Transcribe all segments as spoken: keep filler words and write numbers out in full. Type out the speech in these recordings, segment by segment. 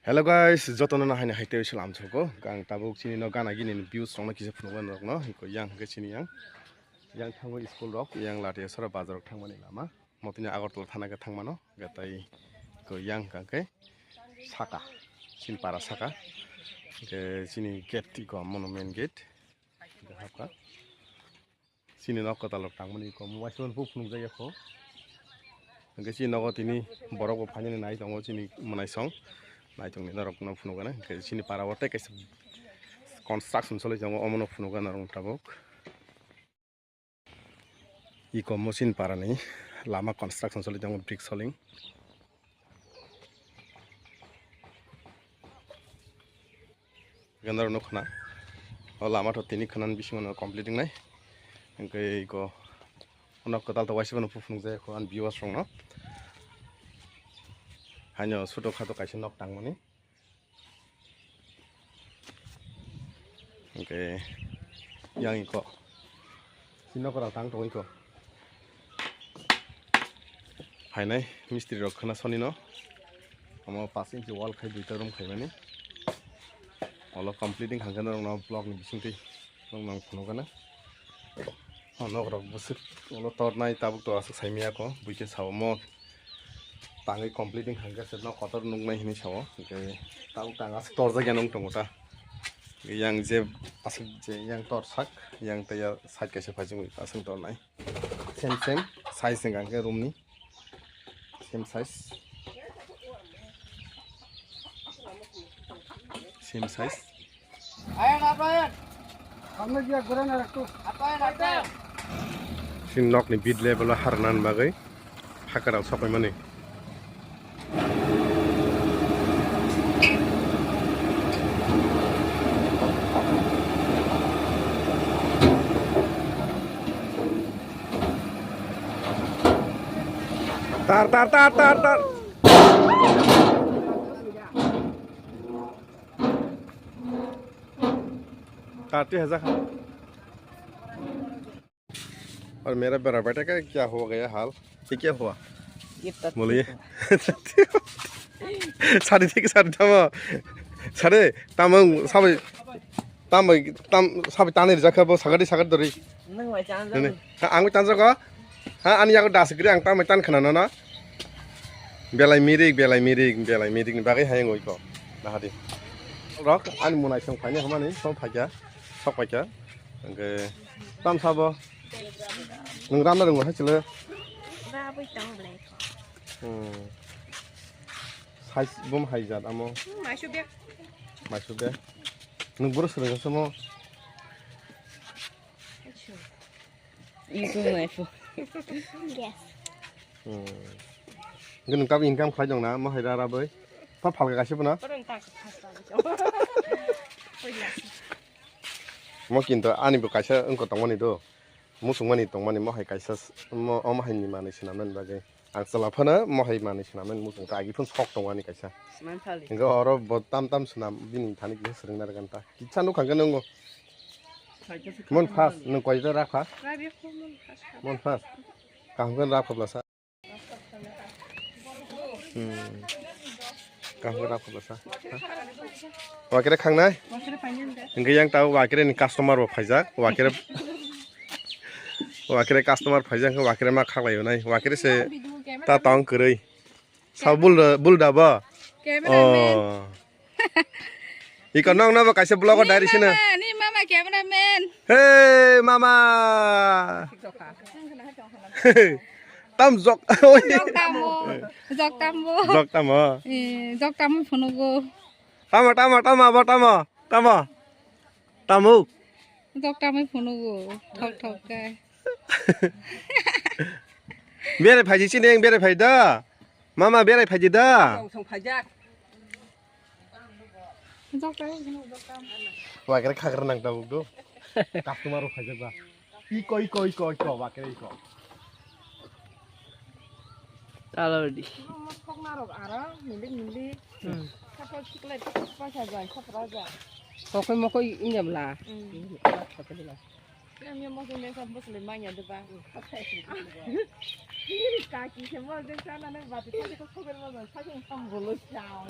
Hello guys, jotono no haino hai tei salam soko. Ang tabuk chini no gana gini ni views rok no kisa phunukna norok no. Hiko yang hwnkhe chini yang. Yang thango school rok, yang Latiasora bazar rok thangmani lama. Motini Agartala thana khe thangmano. Gatai ko yang hwnkhe saka. Chini para saka. Hwnkhe chini gate tiko mono main gate. Hwnkhe habkha. Chini nok kwtal rok tangmani kom waisa phunukjak ya kho. Hwnkhe chini nogo tini borok bo phainani nai tongo chini mwnaisong. Nai tongni norok no phunukgana. Hwnkhe chini para o tei kaisa construction choli tongo omono phunukgana norok tabuk. Iko mo chini para ni lama construction choli tongo brick soling. Gandar no khna. O lama to tini khna bisingo no complete nai. Hwnkhe iko ono kwtal to waisa no phunukjak kho an viewers rok no. Haino suto khato kaisa nok tangmani. Hwnkhe yang iko. Chini nokora tang tong iko. Phainai mistri rok khna soni no. Omo pas inchi wall khai duita room khaimani. Olo completing hangkhe norok no block ni bisingtwi norok nang phunukgana. O nok rok bwswk ulo tornai tabuk to aswk saimanya kho buikhe sao mo tangwi completing hangkhe se nok kotor nuknai hinwi sao hwnkhe tabuk tang aswk torjak ya nung tongo ta yang je aswk je yang torsak yang tei ya side kaisa phaichingwi aswk tornai same same size hwnkhe room ni. Same size. Same size. Chini nokni bid level o harnan bagwi hakarang sokoi mani. Tar, tar, tar, tar, tar. Tar, twi haja kha. Aur mera bera beta ka kya ho gaya hal? Ye kya hua? Ye tat- Boliye. Sari thik sari tamo. Sari tamang sabai Tam bai tam sabai tanwi rijak kha bo sagadi sagadi dori. Nang bai chan Nini. Ha, ang bai tanjak o. Ha, ani yago das gri ang tam bai tan khna no na. Belai mirik, belai mirik, belai mirik ni bagwi hayang oi ko. Nahadi. Rok ani munai song phaini hamani song phaikya. Sok phaikya. Angke tam sabo. Nung ramna rung hai chile. Ba bui tong ble. Hmm. Size bom hai jat amo. Maisu bag. Maisu bag. Nung boro swrwng se mo. Isu naifu. Yes. Hmm. Nung tam income khlai dong na mo hai ra ra boi. Pa phalga kaisa bana. Mo kinto ani bo kaisa wngko tongmani do. Muchungmani tongmani mohai kaisa s-, mo-, o mohai ni manwi swnamnani bagwi. Ang chwla phano mohai manwi swnamnani muchung ta agi phano sok tongmani kaisa. Manthali. Hingke oro bo tam tam swnam bini thani kisa swrwngna rwgani ta. Kisa nukha hwnkhe nungo. Mon fast, nung koita rakha? Rabi ko mon fast. Mon fast. Kaham khe rakha blasa. Hmm. Kaham khe rakha blasa. Wakere khangnai? Hingke yang tao wakere ni customer bo phaijak. Wakere, wakere customer phaijak, wakere ma khaklai nai. Wakere se ta tong kwrwi. Sa bul da, bul da ba? Cameraman. Oh. Iko nong nabo kaisa vlog o Ni diary sina. Mama, ni mama cameraman. Hey mama. Tam jok. Oi. Jok tamo. Jok tamo. Jok tamo. Eh, jok tamo phunugo. Tamo, tamo, tamo, abo tamo. Tamo. Tamo. Jok tamo phunugo. Thok thok kai. Bere phaji sini yang bere phai da. Mama bere phaji da. Song song phajak. Jok tamo phunugo, jok tamo. Wakere khakra nang tabuk do. Customer rok phaijak ba. Iko, iko, iko, iko, wakere iko. Talo di. Mokok narok aro, milik, milik. Hmm. Sakal siklai, sakal paisa jai, sakal jai. Kokoi mokoi injam la. Hmm. Yang yang mokoi nesa bosle manya deba. Kaki se mo de sana ne bati kaki ko sober mo sa keng sam bolo chao.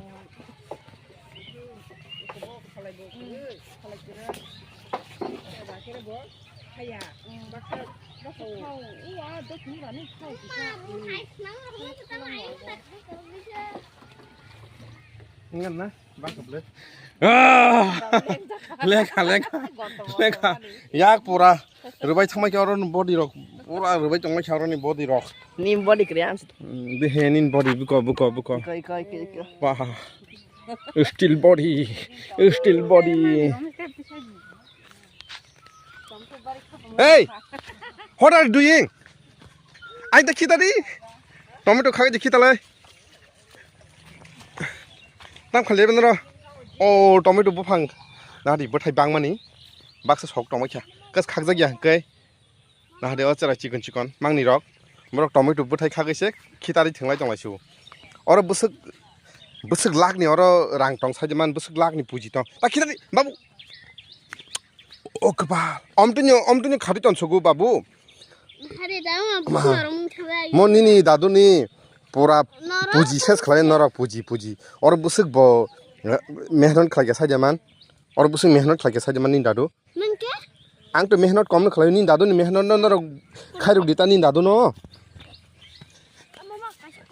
Enggak na, bangkable. Ah, lekha, lekha, lekha. Yak pura. Rwbai thangbai khe oro ni body rok. Pura rwbai tongbai khe oro ni body rok. Ni body kre ang. Behe ni body buko, buko, buko. Iko, iko, iko, iko. Wah. Steel body. Steel body. Hey, what are you doing? Ai ta khita di. Tomato khagai di khita lai. Tam khali ben ro. O tomato buphang. Na di bwthai bangmani. Baksa sok tongma kha. Kas khakjak ya hwnkhe. Na di o chera chikon chikon mangni rok. Borok tomato bwthai khagwi se khitari thwnglai tonglai su. Oro bwswk bwswk lakni oro rang tong saidi man bwswk lakni puji tong. Ta khita di babu. O kwpal. Omtwnyo, omtwnyo khatwi tongsogo, babu. Hari da, Ma. Bukharo mung thabai. Mo nini daduni pura Norok puji ses khlai, norok puji, puji. Oro bwswk bo, eh, mehnat khlai khe saidi man. Oro bwswk mehnat khlai khe saidi man nini dadu. Mungke? Ang to mehnat kom no khlai, nini daduni mehnat no norok khairok di ta nini dadu no.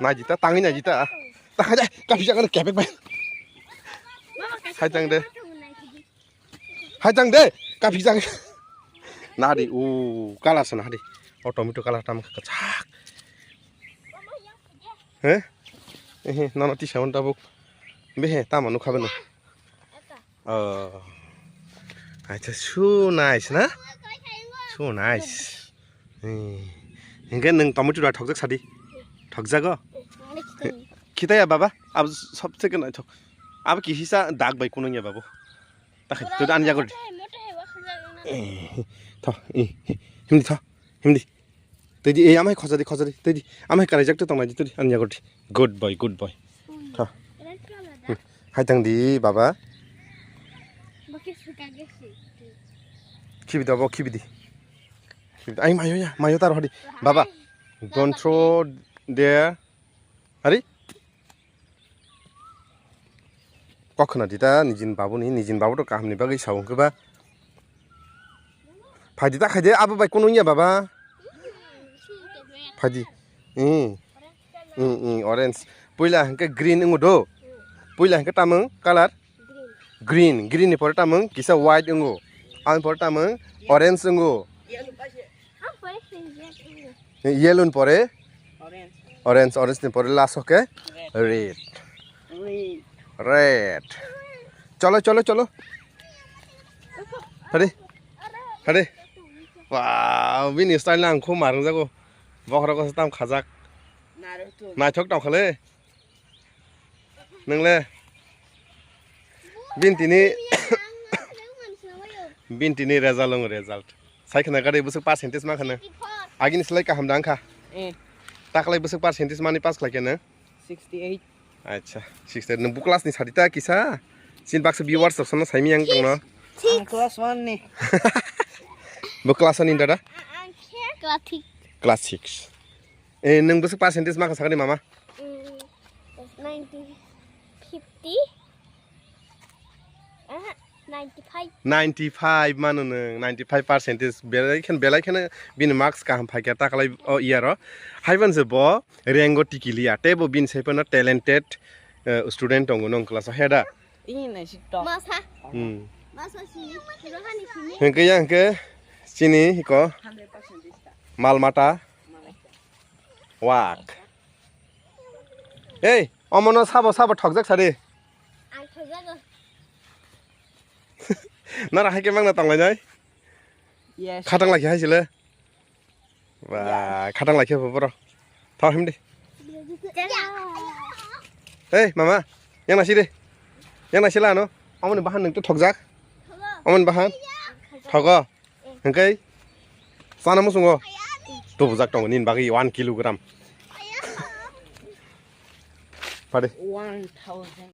Naidi ta, tangwi naidi ta. Ta khaja, kapi jaga no kepek bai. Hai tang de. Hai tang de, kaphi jang. Nadi, u, color sa nadi. O tomato color tam kachak. He? Ehe, nono tisa on tabuk. Behe, tama nukha beno. Oh. Acha, so nice na? So nice. Eh. Hingke nung tomato da thokjak sadi. Thokjago? Khitaya baba, ab sob second thok. Ab kihisa dag bai kunung ya babu. Takhai, to an yago. Eh, tho, eh, himdi tho, himdi. Tedi, eh, amai khojadi, khojadi, tedi. Amai kalaijak to tongnai, tedi, an yago di. Good boy, good boy. Tho. Hmm. Hai tang di, baba. Khibi da, bo khibi di. Khibi di. Ai, mayo ya, mayo tar hodi. Baba, don't throw there. Ari? Kok khna di ta, nijin babu ni, nijin babu to kaham ni bagwi sa wngkhe ba. Phaidi ta khaidi, abo bai kunu ya baba. Phaidi. Hmm. Hmm, hmm, orange. Puila hwnkhe green wngo do. Puila hwnkhe tamung color? Green. Green ni pore tamung kisa white wngo. Aboni pore tamung orange wngo. Yellow ni pore? Orange. Orange, orange ni pore last o khe? Red. Red. Red. Cholo, cholo, cholo. Hadi. Hadi. Wow, bini style ang khum marung jago. Bokhorok ko tam khajak. Naithok tong khale. Nwngle? Bini tini, bini tini result wng result. Sai khna gari bwswk percentage ma khna. Agini slai kaham da wngkha. Eh. Taklai bwswk percentage mani pass khlai khe nw? Sixty eight. Acha, sixty eight. Nw bu class ni sadi ta kisa? Sin baksa viewers rok sono saimi yang tongno. Ang class one ni. Bu class one ni dada? Ang khe class six. Class six. Eh, nung bwswk percentage ma kha sakni mama? Mm, ninety, fifty? Aha, ninety five. Ninety five mano nung, ninety five percentage. Belai khen, belai khen bini marks kaham phaikha taklai o year o. Haiban se bo rank o tikiliya. Tei bo bini sai phano talented, eh, student tongo nung class o, heda? Ini nai si tok. Masa. Hmm. Masa sini. Rohani sini. Hingke yang ke sini hiko. Hundred percent dista. Mal mata. Mal mata. Wak. Ei, omono sabo sabo thokjak sadi. Ang thokjago. Nara haike mangna tanglainai? Yes. Khatang lakhi hai sile. Ba, khatang lakhi bo boro. Thok himdi. Ei, mama, yang nasi de. Yang nasi la no. Amoni bahan nung to thokjak. Amoni bahan. Thogo. Hingkai sana musungo tubujak tongo nini bagwi one kilogram. Pade. One thousand.